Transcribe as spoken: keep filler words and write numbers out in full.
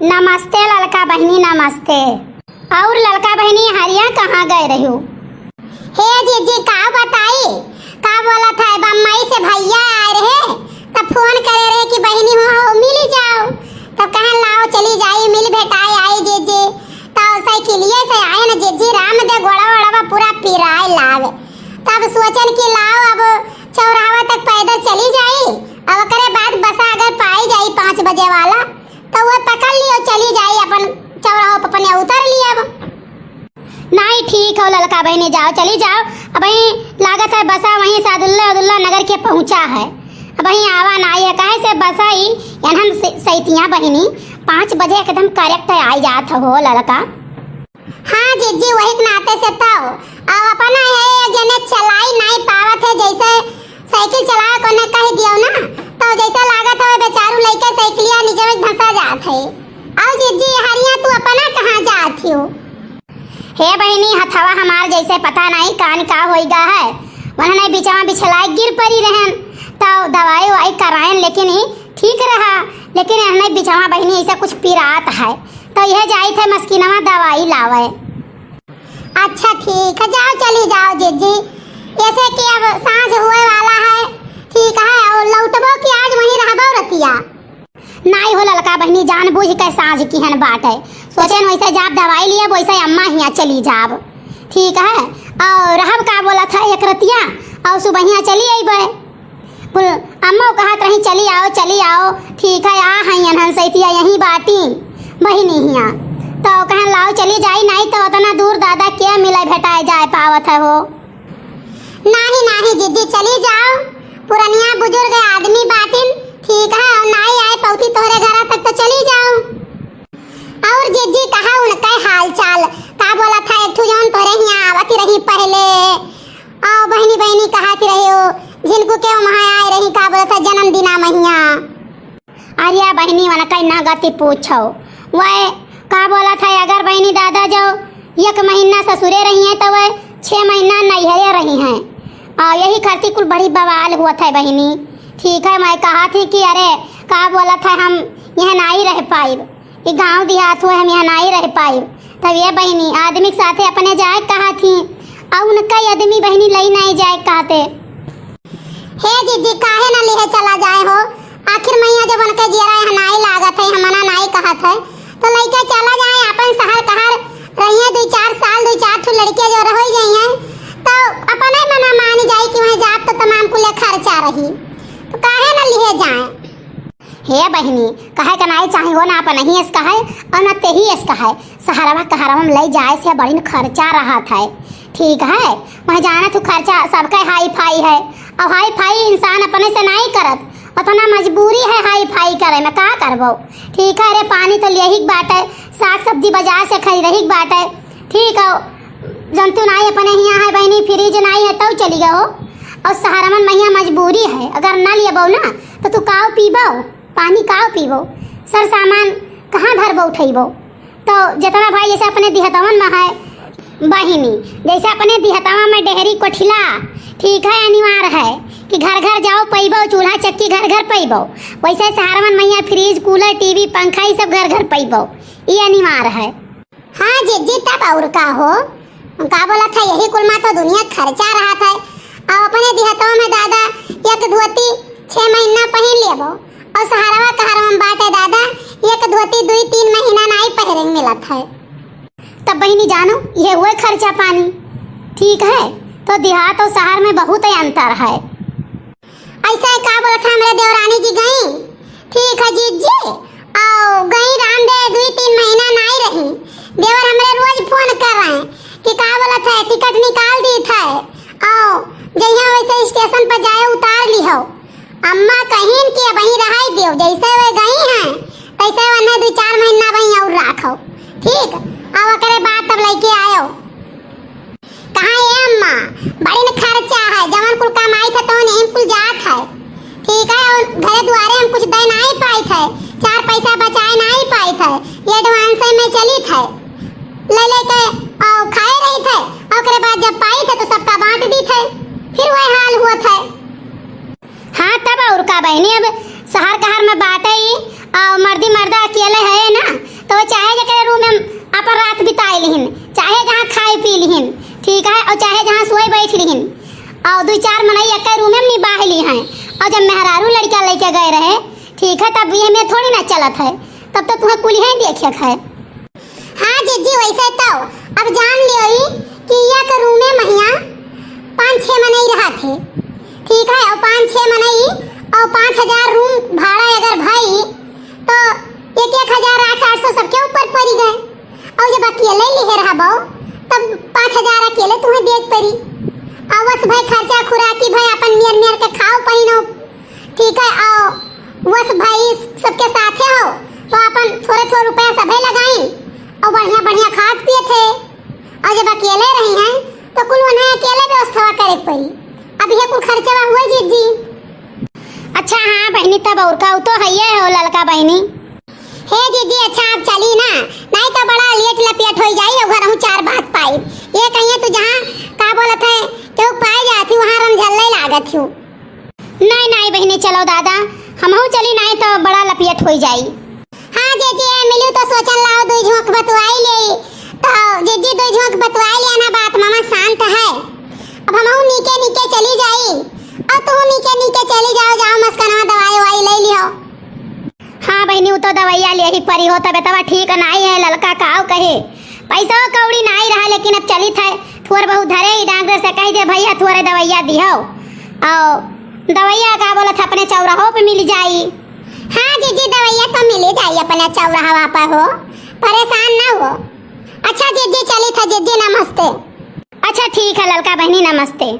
नमस्ते ललका बहिनी, नमस्ते। और ललका बहिनी, हरिया कहाँ गए रह्यो? हे जीजी, का बताई, का बोलत है, बम्बई से भैया आए रहे, तब फोन करे रहे कि बहिनी हो, हो, मिली जाओ। तब कहन लाओ, चली जाई, मिल भेटाए आई जीजी। तब साइकिलिए से आए न जीजी, राम दे गोड़ा वोड़वा पूरा पिराए लावे। तब सोचन कि लाओ, अब चौराहा तक पैदल चली जाई, अब ओकरे बाद बसा अगर पाई जाई पाँच बजे वाला, तो वो पकड़ लियो, चली जाई अपन चौराहा पर अपने उतर लियो। अब नाहीं, ठीक हो ललका बहिनी, जाओ, चली जाओ। अबहीं लागत है बसा वहीं सादुल्ला उदुल्ला नगर के पहुँचा है, अबहीं आवा नाहीं है, काहे से बसा ही एनहन से-, सैतिया बहिनी पाँच बजे एकदम correct आई जात हो ललका। हाँ जीजी, वही के नाते से तो। अब अपना है जने चलाई नाहीं पावत है, जैसे साइकिल चलावे को ने कह दियो ना, तो जैसे लागत है बेचारू लइके साइकिलिया नीचे में धंसा जात है। और जीजी, हरिया तू अपना कहाँ जात हो? हे बहिनी, हथवा हमार जैसे पता नाहीं कान का होई गा है, वनने बिचवा बिछलाए गिर परी रहन, तो दवाई उवाई करायन, लेकिन ई ठीक रहा, लेकिन एहने बिचवा बहिनी ऐसे कुछ पिरात है, तो यह जाइत है मस्किनवा दवाई लावे। अच्छा ठीक है, जाओ, चली जाओ जीजी, ऐसे कि अब साँझ हुए वाला है, ठीक है, और लौटबो कि आज वहीं रहबो रतिया? नाहीं हो ललका बहिनी, जान बूझ के साँझ किहन बाटे, सोचेन वैसे जाब दवाई लिए, वैसे अम्मा हियाँ चली जाब, ठीक है, और रहब का बोलत है एक रतिया, और सुबहिया चली अइबे। बोल, अम्मा कहत रही, "चली आओ, चली आओ।" ठीक है, आ हई एनहन सैतिया यहीं बाटी बहिनी हियाँ। तो कहन, "लाओ, चली जाई, नाहीं तो उतना दूर दादा के मिले भेटाए जाए पावत है हो।" "नाहीं, नाहीं जीजी, चली जाओ, पुरनिया बुजुर्ग आदमी बाटिन, ठीक है, और नाहीं आए पौती तोहरे घरा तक तो चली जाओ।" और जीजी कहा उनके हाल चाल, का बोलत है, एक ठू जौन तोहरे हियाँ आवत रही पहले, आओ बहिनी, बहिनी कहत रही हो, झिनकू के वहाँ आए रही, का बोलत है, जन्मदिना महिया। अरे बहिनी, वनकै ना गति पूछो, वह का बोलत है, अगर बहिनी दादा जो एक महीना ससुरे रही हैं, तो वह छः महीना नैहरे रही हैं। और यही खातिर कुल बड़ी बवाल हुआ था बहिनी। ठीक है, मैं कहा थी कि अरे का बोलत है, हम यहाँ नाहीं रह पाइब। ई गाँव देहात हुए, हम यहाँ नाहीं रह पाइब। तब ये बहिनी आदमी के साथे अपने जाए कहा थी, और उनका आदमी बहिनी लई नाहीं जाए कहते। हे जीजी, काहे ना लिहे चला जाए हो? आखिर मैया जब उनके जियरा यहाँ नाहीं लागत है, हम मना नाहीं कहत है, तो लइके चला जाए अपन शहर कहर रहिए, दुई चार साल, दुई चार ठो लड़के जो रह जाइए, तो अपने मना मानी जाए कि वहीं जाब तो तमाम कुले खर्चा रही, तो काहे ना लिहे जाए? हे बहिनी, कहे के नाई चाही हो ना, अपनही एस कहे और ना तेही एस कहे। शहरवा कहरवा में लई जाए से बड़ी न खर्चा रहत है, ठीक है? वह जाना तू खर्चा सबके हाई फाई है, और हाई फाई इंसान अपने से नाई करत, उतना मजबूरी है हाई फाई करे में, का करबो? ठीक है रे, पानी तो लेही के बाटे, साग सब्जी बाजार से खरीदही के बाटे, ठीक है, जौन तू नाई अपने हियाँ है बहिनी, फ्रिज नाई है, तब चली गयो। और शहरवन में हियाँ मजबूरी है, अगर ना लेबो ना, तो तू काव पीबो? पानी काव पीबो? सर सामान कहाँ धरबो उठैबो? तो जितना भाई जैसे अपने दिहतवन में है बहिनी, जैसे अपने दिहतवा में डेहरी कोठिला, ठीक है, अनिवार्य है कि घर घर जाओ पैबो, चूल्हा चक्की घर घर पैबो, वैसे शहरवन में हियाँ फ्रिज, कूलर, टीवी, पंखा, ई सब घर घर पैबो, ई अनिवार्य है। हाँ जीजी, तब और का हो, का बोलत है, यही कुल मा तो दुनिया खर्चा रहत है। और अपने दिहतवा में दादा एक धोती छह महीना पहिन लेबो, और शहरवा कहरवा में बाटे दादा एक धोती दुई तीन महीना नाई पहिरे मिलत है। तब बहिनी जानो, ये हुए खर्चा पानी, ठीक है, तो देहात और शहर में बहुत ही अंतर है। ऐसा है, का बोलत है, हमरे देवरानी जी गई, ठीक है जीजी, आओ गई राम दे, दुई तीन महीना नाई रही। देवर हमरे रोज फोन कर रहे हैं कि का बोलत है, टिकट निकाल दी थे, आओ जइया वैसे स्टेशन पर जाए उतार ली हो। अम्मा कहिन कि अब वहीं रहाई दियो, जैसे वे गई हैं तैसे वन्ने दुई चार महीना वहीं और राखो, ठीक, अब ओकरे बाद तब लइके आयो। कहाँ ए अम्मा, बड़ी न खर्चा है, जवन कुल कमाई थे तवन यहीं कुल जात है। ठीक है, और घरे दुआरे हम कुछ दे नाई पाई थे, चार पैसा बचाए नाई पाई थे, ये advance में चली थे, ले लेके और खाए रही थे, और ओकरे बाद जब पाई थे तो सबका बांट दी थे, फिर वही हाल हुआ थे। हाँ, तब और का बहिनी, अब शहर कहर में बाटे ही, और मर्दी मर्दा अकेले है ना, चाहे जहाँ सोए बैठ लिहिन, अउ दुइ चार मनई एक्के रूमे में निबाह लिहैं। अउ जब मेहरारू लड़िका लइके गए रहे, ठीक है, तब ये में थोड़ी ना चलत है, तब तो तुहैं कुलिहैं देखे है। हाँ जिज्जी, वैसे तो अब जान लियो ही कि एक रूमे महिया पाँच छः मनई रहत है, ठीक है, अउ पाँच छः मनई अउ पाँच हजार रूम भाड़ा अगर भई, तो एक एक हजार, आठ आठ सौ सबके ऊपर पड़ी गए। अउ जब अकेले लिहे रहबो, तब पाँच हजार अकेले तुहैं देत परी। अउ वस भई खर्चा खुराकी भई अपन मेर मेर के खाओ पहिनो, ठीक है, अउ वस भई सबके साथे हो, तो अपन थोरे थोरे रुपया सभे लगाइन, अउ बढ़िया बढ़िया खात पियत है। अउ जब अकेले रहिहैं, तो कुल उन्हें अकेले व्यवस्था करे के परी। अब ये कुल खर्चवा हुए जिज्जी। अच्छा हाँ बहिनी, तब अउर का, उ तो हइये हो ललका बहिनी। हे जिज्जी, अच्छा आप चली ना, नाहीं तो बड़ा लेट लपेट होइ जाई, अउ घरहूँ चार बात पाई। ये कहिए तू जहाँ का बोलत है, केहू पाए जात ही, वहाँ रमझल्ले लागत ही। नाहीं, नाहीं बहिनी, चलो दादा, हमहूँ चली, नाहीं तो बड़ा लपेट होइ जाई। हाँ जिज्जी, ए मिलू तो सोचन लाओ, दुइ झोंक बतुआई लेई। तो जिज्जी दुइ झोंक बतुआई लिया ना, बात मामा शांत है। अब हमहूँ नीके नीके चली जाई, अउ तू नीके नीके चली जाओ, जाओ मस्कनवा दवाई ववाई ले लियो। हाँ बहिनी, उ तो दवइया लेही परी हो, तबे तबा ठीक नाहीं है, ललका काव कहे, पैसा कौड़ी नाहीं रहा, लेकिन अब चलित है, थोर बहुत धरे ही डॉक्टर से कहि दे, भइया थोरे दवइया दिहो, अउ दवइया का बोलत है, अपने चौराहो पे मिल जाई। हाँ जिज्जी, दवइया तो मिली जाई अपने चौराहा पे हो, परेशान ना हो। अच्छा जिज्जी, चलित है जिज्जी, नमस्ते। अच्छा ठीक है ललका बहिनी, नमस्ते।